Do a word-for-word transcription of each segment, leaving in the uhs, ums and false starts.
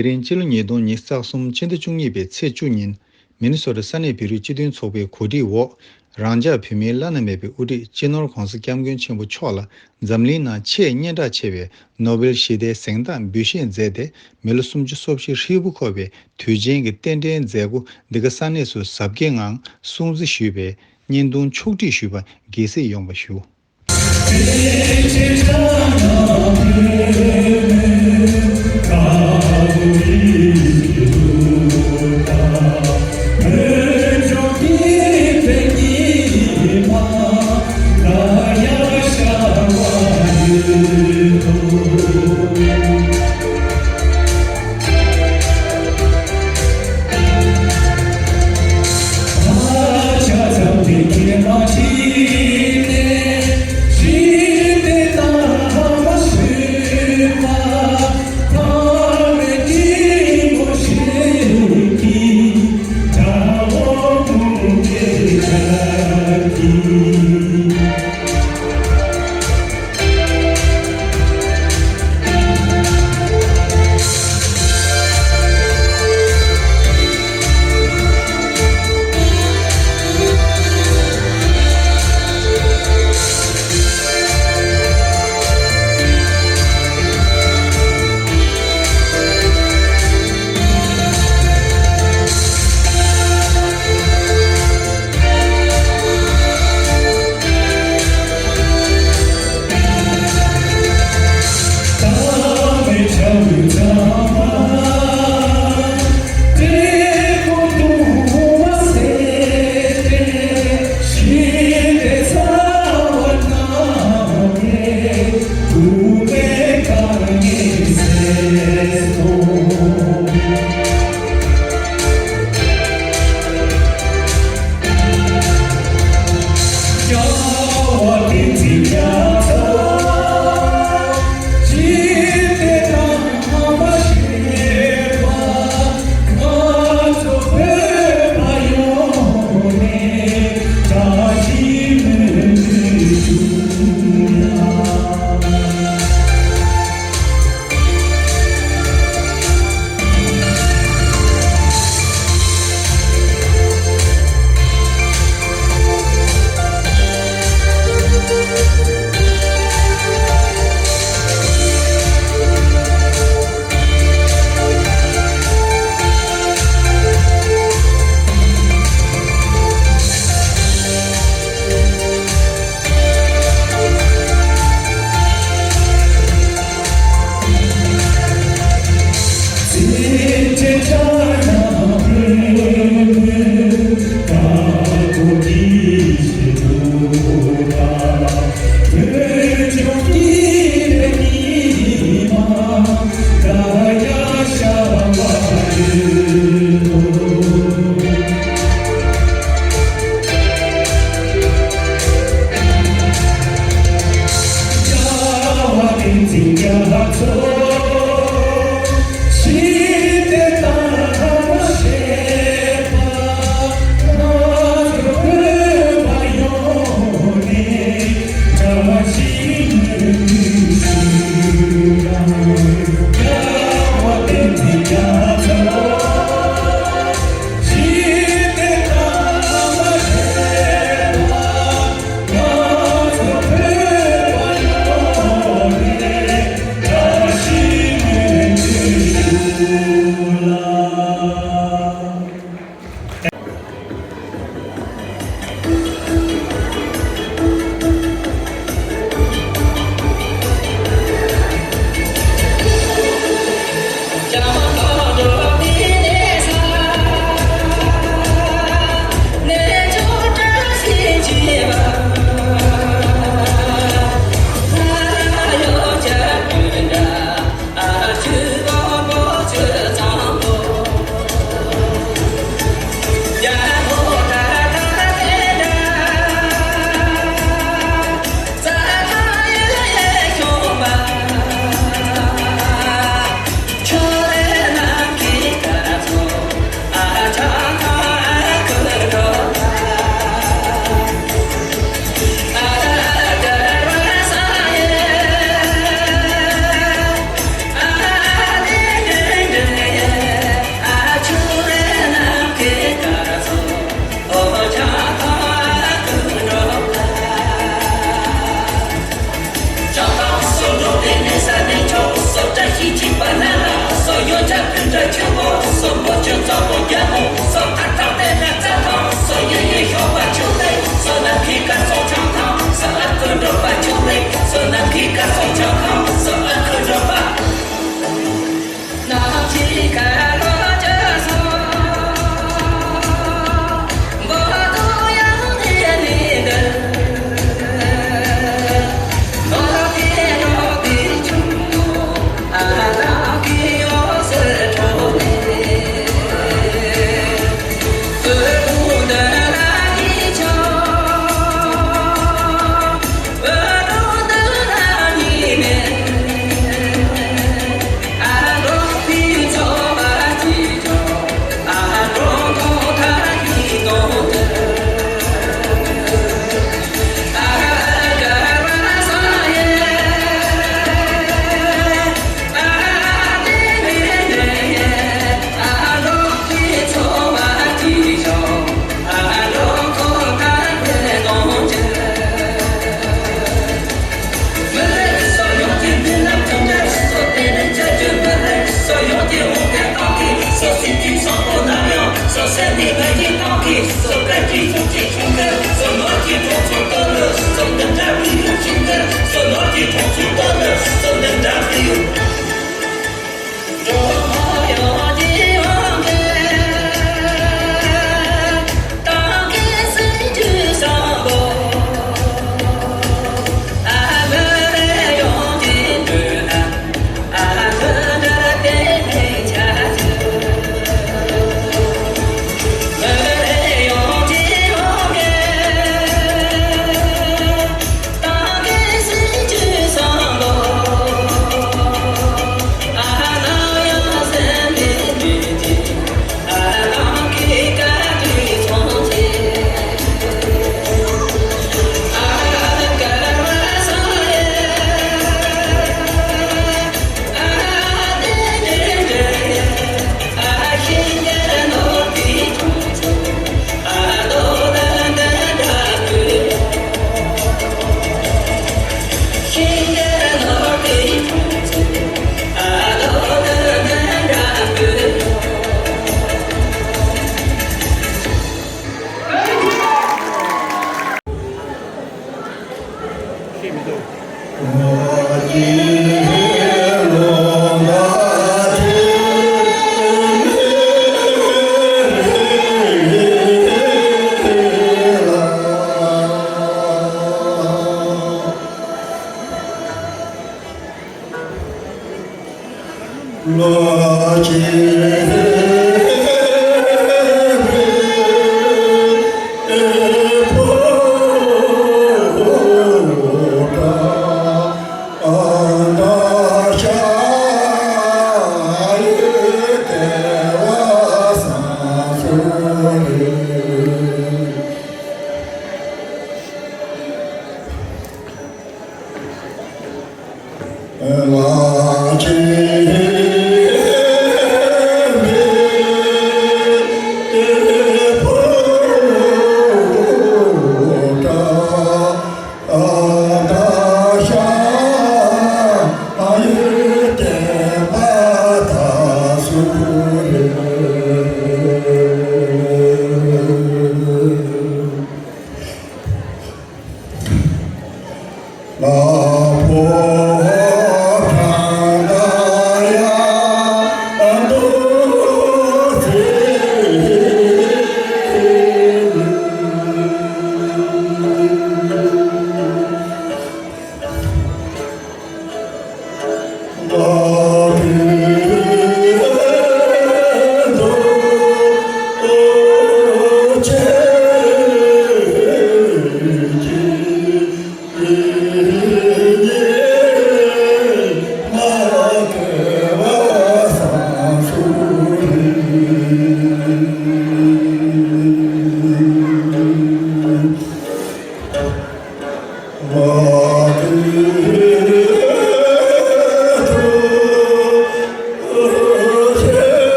དེ་རིང་སྤྱི་ལོ་ཉིས་སྟོང་ཉི་ཤུ་རྩ་གསུམ་ཕྱི་ཟླ་བཅུ་གཉིས་པའི་ཚེས་བཅུ་ཉིན། མི་ནི་སོ་ཊ་ས་གནས་བོད་རིགས་སྤྱི་མཐུན་ཚོགས་པའི་གོ་སྒྲིག་འོག་རང་ཅག་བོད་མིའི་བླ་ན་མེད་པའི་དབུ་ཁྲིད་སྤྱི་ནོར་༸གོང་ས་༸སྐྱབས་མགོན་ཆེན་པོ་མཆོག་ལ་འཛམ་གླིང་ནང་ཆེས་སྙན་གྲགས་ཆེ་བའི་ནོ་བེལ་ཞི་བདེའི་གཟེངས་རྟགས་འབུལ་བཞེས་མཛད་དེ། མི་ལོ་སུམ་ཅུ་སོ་བཞི་ཧྲིལ་པོ་འཁོར་བའི་དུས་ཆེན་གྱི་རྟེན་འབྲེལ་མཛད་སྒོ་འདི་ག་ས་གནས་སུ་གཟབ་རྒྱས་ངང་སྲུང་བརྩི་ཞུས་པའི་བརྙན་ཐུང་ཕྱོགས་སྒྲིག་ཞུས་པ་དགྱེས་གཟིགས་ཡོང་བ་ཞུ།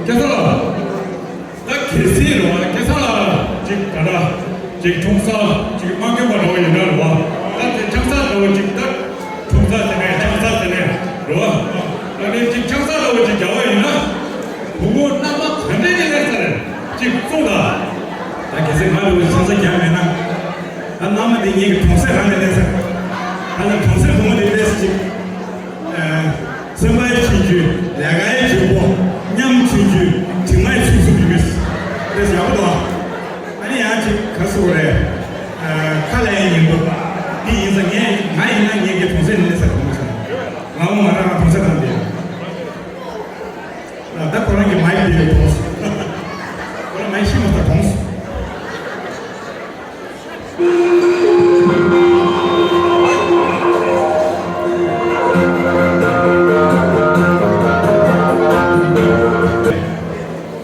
སྐལ་བཟང་ལགས། ད་གལ་སྲིད་རེད་བ། སྐལ་བཟང་ལགས་ཅིག་ད་ལྟ་ཅིག་འཁྲུངས་ས་ཅིག་དམངས་དགོན་པ་འགྲོ་ཡིན་ན་རེད་བ། ད་དེ་ཆང་ས་འདྲ་བོ་ཅིག་ད་འཁྲུངས་ས་དེ་ནས་ཆང་ས་དེ་ནས་རེད་བ། ད་ནས་ཅིག་ཆང་ས་འདྲ་བོ་ཅིག་རྒྱག་པ་ཡིན་ན་བུ་མོ་རྣམ་པ་ག་འདྲ་ཅིག་སླེབས་ས་རེད་ཅིག་གསུངས་དང་། ད་གལ་སྲིད་ང་འདྲ་བོ་ཆང་ས་རྒྱག་མེད་ན། ད་མནའ་མ་དེ་ངེད་ཀྱི་གྲོང་གསེབ་རང་ནས་སླེབས་ས། ད་ནི་གྲོང་གསེབ་བུ་མོ་དེ་སླེབས་ས་ཅིག་སེམས་པའི་ཆུང་ཆུང་ལས་ཀའི་ཆུང་པོ་ཉམ་ཆུང་ཆུང་དྲི་མའི་ཆུ་སུ་མི་མིས་དེ་ཡག་པོ་འདུག་ཨ་ནི་ཡང་ཅིག་ག་སུ་རེད། ཁ་ལས་ཉིན་པོ་འདི་ཡིན་ས། ངས་ང་ཡིན་ན་ངེད་ཀྱི་གྲོང་གསེབ་ནས་ལས་ས་གོང་སོང་། ང་འོ་ང་རང་གྲོང་གསེབ་དང་འདི་ད་ཁོ་རང་གི་མའི་འདི་རེད་གོང་སོང་། ཁོ་རང་མའི་ཤི་མ་ཐག་གོང་སོང་།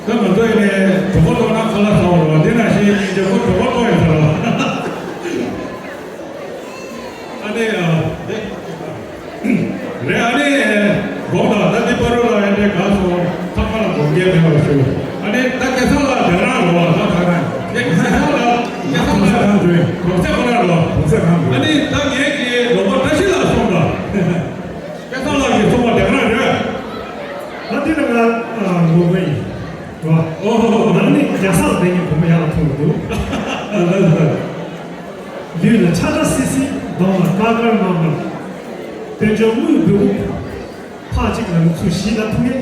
ད་ང་ཚོ་ཡིན་ནས་གྲོད་ཁོག་ལྟོགས་ན་ཁ་ལག་ཟ་བ་རེད་བ། དེ་ནང་བཞིན་ཡིན་ཀྱང་ཁོ་གྲོད་ཁོག་ལྟོགས་ཡིན་ས་རེད་བ། ཨ་ནི་ཨ་དེ། རེད། ཨ་ནི་དགོངས་དག་ད་འདི་པ་རུ་ལ་ཡིན་ནས་ག་སོང་ཚང་མ་ལ་དགོངས་འགལ་མེད་པར་ཞུ། ཨ་ནི་ད་སྐལ་བཟང་ལགས་དེ་རང་རེད་བ། ད་ད་རང་སྐལ་བཟང་ལགས་སྐལ་བཟང་ལགས་གྲོང་གསེབ་ཁོ་ན་རེད་བ། གྲོང་གསེབ་ཁོ་ན་རེད་བ། ཨ་ནི་ད་ངེད་ཀྱི་ལོ་པ་བཀྲ་ཤིས་ལགས་སོང་ད། སྐལ་བཟང་ལགས་ཀྱིས་གསུངས་པ་དེ་ག་རང་རེད། ད་དེ་ལ་ང་ངོ་དགོས་ཡིན། རེད་བ། ཨོ་ཧོ་ཧོ། ང་ནི་རྒྱ་སར་བསྡད་མཁན་བུ་མོ་ཡག་ལ་མཐོང་གི་འདུག་ལགས་སོ། ལགས་སོ། ལགས་སོ། ཡུལ་ལ་ཆ་འདྲ་སི་སི། གདོང་ལ་དཀར་དཀར་དམར་དམར། དཔལ་འབྱོར་དངུལ་འབུལ་དགོས། ཕ་གཅིག་ལ་ལུག་ཚུ་བཞི་ལ་ཐུག་ངེས།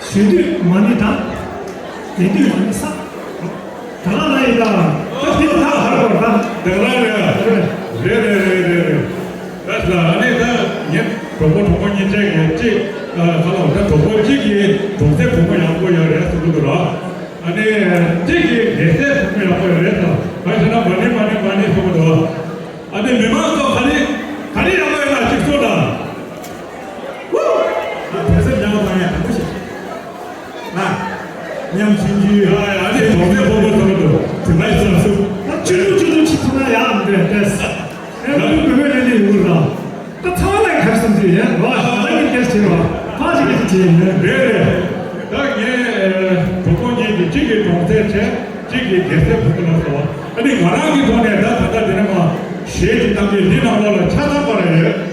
ཞུ་དུས་མ་ཎི་བགྲང་། ལེན་དུས་རང་ནི་བསགས། ད་ལ་ལ་ཡི་ད། ད་དེ་ད་ཧར་བར་ད། དེ་ལ་རེད། རེད་རེད་རེད་རེད་རེད། ད་ལ་ཨ་ནི་ད་ངས་གྲོགས་པོ་གྲོགས་པོ་གཉིས་བཅས་ཀྱི་གཅིག་ཨ་ཁ་ལོ་ད་གྲོགས་པོ་གཅིག་གིས་གྲོང་གསེབ་བུ་མོ་ཡག་པོ་ཡོད་རེད་གསུང་གི་འདུག་ར། ཨ་ནི་གཅིག་གིས་སྡེ་སྲིད་བུ་མོ་ཡག་པོ་ཡོད་རེད་ད། ག་ཞེ་ན་མ་ཎི་མ་ཎི་མ་ཎི་གསུང་གི་འདུག་ཨ་ནི་མི་མང་ཚོ་ག་རེ་ག་རེ་ཡག་པོ་ཡོད་ན་གཅིག་གསུང་དང་། ཨ་བོད་སེམས་ཉམས་པ་ཡང་དང་པོ་ཞིག་ཨ། ཉམ་ཆུང་ཆུང་ཨ་ཨ་ནི་གྲོང་གསེབ་སྤོ་བོ་ཚོ་ལ་དུ་དུ་མ་ཞིག་ལ་སུ། ད་ཆུ་ལུ་ཆུ་ལུ་ཆི་ཐུ་ན་ཡང་འདྲེ་ཏེས། ཨེ་བུ་བུ་བུ་རེ་ནི་ཡུ་ར། ད་ཚང་མས་གར་སོང་ཚེ་ཡང་བ་ད་ཡིན་སྐད་ཆེ་བ། ཕ་ཞིག་གི་ཆེ་ཡིན་རེད། རེད་རེད། ད་ངས་གྲོགས་པོ་གཉིས་ཀྱི་གཅིག་གིས་གྲོང་གསེབ་བྱས་གཅིག་གིས་སྡེ་སྲིད་བུ་ལ་སོ། ཨ་ནི་ང་རང་གི་ཐོག་ནས་ད་ད་ལྟ་དེ་ནས་མ་གཞས་ཀྱི་གཏམ་རྒྱུད་འདི་ནང་ལོགས་ལ་ཆ་ཚང་པ་རེད།